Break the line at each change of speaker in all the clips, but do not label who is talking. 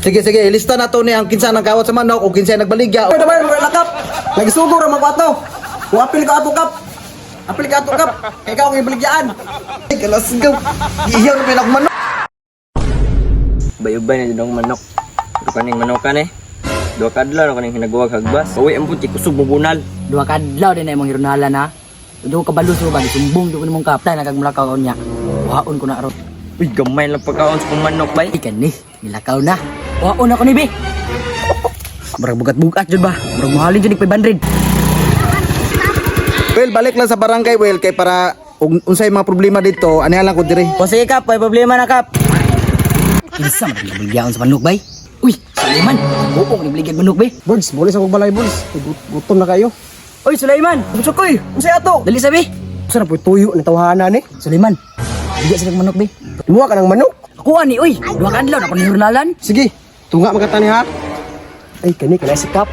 Sige, sige, ilista na to ni ang kinsa nang kawat sa manok o kinsa nagbaligya.
Ay, naman, mga lakap. Nagisugo ra man ko ato. Kung apil ka ato, Kap. Apil ka ato, Kap. Kay ikaw ang ibaligyaan.
Ay, kalasgaw. Iiyaw na pinakong manok.
Bayubay na dyan ang manok. Pero kaning manokan eh. Duha ka adlaw na kaning hinaguwag hagbas. Uwi ang puti kusog mubunal.
Duha ka adlaw din na imong hirunalan ha. Duha ka baluso ba gisumbong jud ko nimong kaptay nagagmulakaw niya. Waon ko na ron.
Uy, gamay lang pagkaon sa kong manok bay.
Ikan ni, nilakaw na. Waon ako ni bi. Murag bugat-bugat jud ba? Murag mahalin jud nig 500.
Well, balik lang sa barangay, well, kay para unsay mga problema dito, anihan lang ko dire.
O sige Kap, may problema na, Kap.
Kinsa man nabaligyaon sa manok bay? Uy, Sulaiman, buong ni baligyan manok bay.
Birds, muli sa kong balay, Birds. Gutom na kayo.
Uy, Sulaiman,
Butsukoy, unsay ato?
dali sabi.
Usa na po tuyo ni tawhana ni.
Sulaiman, bigyan sila ng manok bay.
Imuha ka ng manok.
Ako ani, uy, duha ka adlaw na ko ni hirunalan.
Sige, tunga magkata ni ha. Ay, kani kanay si Kap.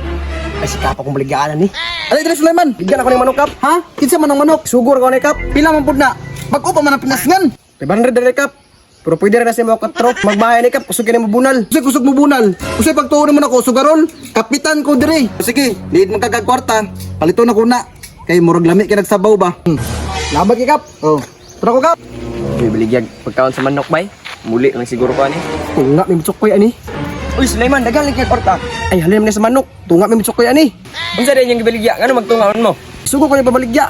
Ay, si Kap akong baligyaan ni.
Alay dire Sulaiman.
Bigyan ako ng manok, Kap.
Ha? Kinsa man ang manok?
Sugor ko ni Kap.
Pila man pud na? Bag-o pa man ang pinasngan.
500 dali, Kap. Pero pwede rin na siya mga katro. Magbahay ni Kap, kusog ka ni mabunal.
Usay kusog mo bunal. Usay pagtuon mo nako sugarol. Kapitan ko dire. Sige, liid man kag kwarta. Palito na ko na. Kay murag lami kay nagsabaw ba.
Labat kay Kap.
Oh.
Tara ko, Kap.
Uy, baligyag pagkaon sa manok bay. Muli lang siguro ko ani.
Tunga may butsukoy ani.
Uy, Sulaiman, daghan lang kay kwarta.
Ay, halin man ni sa manok. Tunga may butsukoy ani.
Unsa din yung gibaligya? Ngano magtungaon mo?
Sugo ko ni babaligya.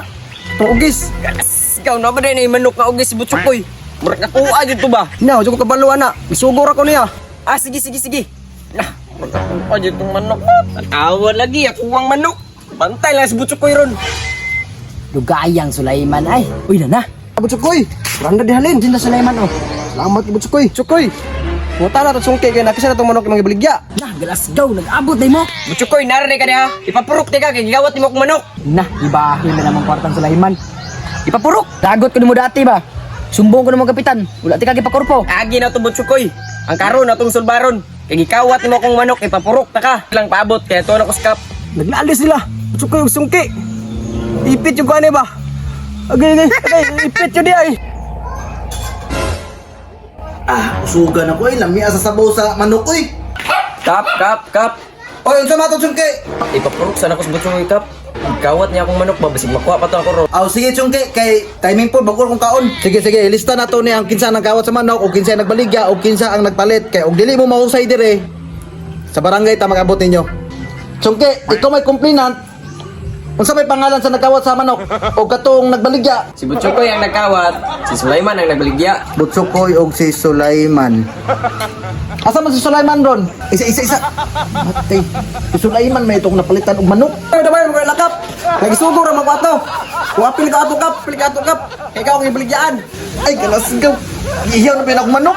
Tong ugis.
Galas, ikaw na ba din ay manok nga ugis butsukoy? Murag nakuha jud to ba?
Na, ko kabalo ana. Isugo ra ko niya.
Ah, sige, sige, sige. Nah, murag nakuha jud tong manok. Awa lagi ako ang manok. Bantay lang si butsukoy ron.
Dugayang Sulaiman ay. Uy, nana.
Butsukoy. Randa di halin.
Dinda Sulaiman oh.
Salamat kay Butsukoy. Butsukoy. Muta na to sungkay kay nakisa na tong manok imong ibaligya.
Nah, galasgaw nag-abot day mo.
Butsukoy, nara ka diha. Ipapurok di ka kay gigawat nimo akong manok.
Nah, ibahin na namang kwartang Sulaiman. Ipapurok. Dagot ko nimo dati ba? Sumbong ko nimo kapitan. Wala ti ka gipakorpo.
Agi na to butsukoy. Ang karon na tong sulbaron. Kay gikawat nimo akong manok, ipapurok ta ka. Lang paabot kay to na ko skap.
Naglali sila. Butsukoy og sungki. Ipit yung kuan ba? Agay agay agay ipit yun di ay.
Ah, usugan ako eh. Lami sa sabaw sa manok oy.
Kap, kap, kap.
Oy, unsa man tong sungke?
Ipapurok sana ko sa butsukoy, kap. Gikawat niya akong manok ba basig makuha pa to ako ron.
Aw, sige sungke kay timing po bago kong kaon. Sige, sige, ilista na to ni ang kinsa nang kawat sa manok o kinsa nagbaligya o kinsa ang nagpalit kay og dili mo mahusay dire sa barangay ta mag-abot ninyo. Sungke, ikaw may complainant. Unsa may pangalan sa nagkawat sa manok o katong nagbaligya?
Si Butsukoy ang nagkawat, si Sulaiman ang nagbaligya.
Butsukoy og si Sulaiman. Asa man si Sulaiman ron? Isa isa isa. Matay. Si Sulaiman may itong napalitan og manok.
Ay, naman mga lakap. Nagisugo ra man ko ato. Kung apil ka ato, Kap, apil ka ato, Kap. Kay ikaw ang ibaligyaan.
Ay, kalasgaw. Iiyaw na pinakong manok.